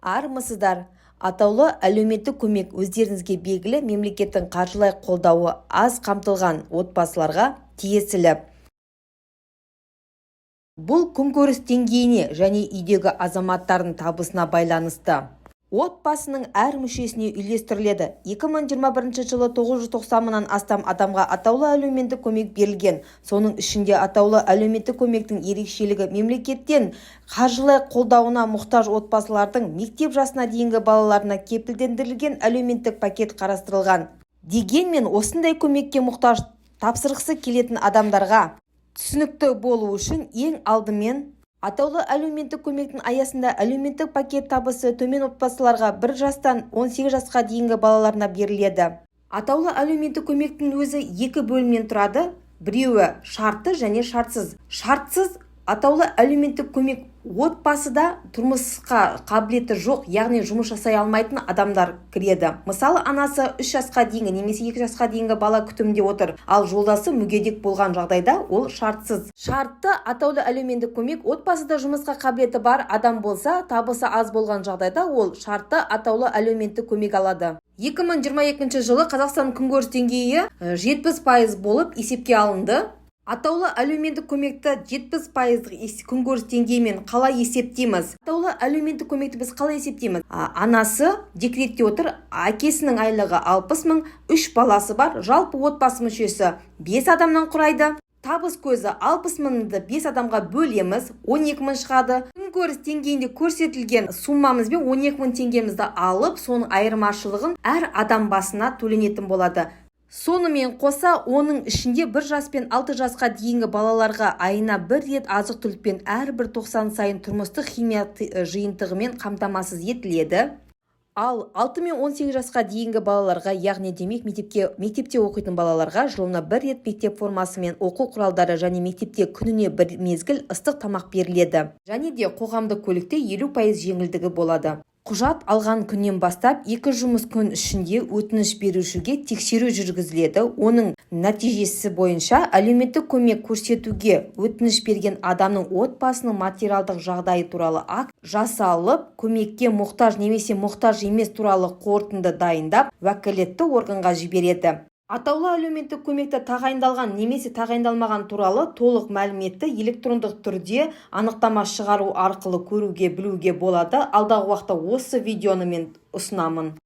Армысыздар! Атаулы әлеуметтік көмек, өздеріңізге белгілі, мемлекеттің қаржылай қолдауы аз қамтылған отбасыларға тиесілі. Бұл күнкөріс деңгейіне және үйдегі азаматтардың табысына байланысты. Отбасының әр мүшесіне үлестіріледі. 2021 жылы 990 мыңнан астам адамға атаулы әлеуметтік көмек берілген. Соның ішінде атаулы әлеуметтік көмектің ерекшелігі мемлекеттен қаржылай қолдауына мұқтаж отбасылардың мектеп жасына дейінгі балаларына кепілдендірілген әлеуметтік пакет қарастырылған. Дегенмен осындай көмекке мұқтаж, тапсырғысы келетін адамдарға түсінікті болу үшін ең алдымен атаулы әлеуметтік көмектің аясында әлеуметтік пакет табысы төмен отбасыларға 1 жастан 18 жасқа дейінгі балаларына беріледі. Атаулы әлеуметтік көмектің өзі екі бөлімнен тұрады: біреуі шартты және шартсыз. Шартсыз атаулы әлеуметтік көмек отбасыда тұрмысқа қабілеті жоқ, яғни жұмыс жасай алмайтын адамдар кіреді. Мысалы, анасы 3 жасқа дейінгі немесе 2 жасқа дейінгі бала күтімінде отыр, ал жолдасы мүгедек болған жағдайда ол шартсыз. Шартты атаулы әлеуметтік көмек отбасыда жұмысқа қабілеті бар адам болса, табысы аз болған жағдайда ол шартты атаулы әлеуметтік көмек алады. 2022 жылы Қазақстан күнкөріс деңгейі 70% болып есепке алынды. Атаулы әлеуметтік көмекті 70%-дық күнкөріс деңгейімен қалай есептейміз? Атаулы әлеуметтік көмекті біз қалай есептейміз? Анасы декретте отыр, әкесінің айлығы 60 мың, үш баласы бар, жалпы отбасы мүшесі 5 адамнан құрайды. Табыс көзі 60 мыңды 5 адамға бөлеміз, 12 мың шығады. Күнкөріс деңгейінде көрсетілген суммамызбен 12 мың теңгемізді алып, соның айырмашылығын әр адам басына төленетін болады. Сонымен қоса, оның ішінде 1 жас пен 6 жасқа дейінгі балаларға айына бір рет азық-түлікпен, әрбір 90 сайын тұрмыстық химия жиынтығымен қамтамасыз етіледі. Ал 6 мен 18 жасқа дейінгі балаларға, яғни демек мектепте оқитын балаларға жылына бір рет мектеп формасы мен оқу құралдары және мектепте күніне бір мезгіл ыстық тамақ беріледі. Және де қоғамдық көлікте 50% жеңілдігі болады. Құжат алған күннен бастап 2 жұмыс күн ішінде өтініш берушіге тексеру жүргізіледі. Оның нәтижесі бойынша әлеуметтік көмек көрсетуге өтініш берген адамның отбасының материалдық жағдайы туралы акт жасалып, көмекке мұқтаж немесе мұқтаж емес туралы қорытынды дайындап, уәкілетті органға жібереді. Атаулы әлеуметтік көмекті тағайындалған немесе тағайындалмаған туралы толық мәліметті электрондық түрде анықтама шығару арқылы көруге, білуге болады. Алдағы уақытта осы видеоны мен ұсынамын.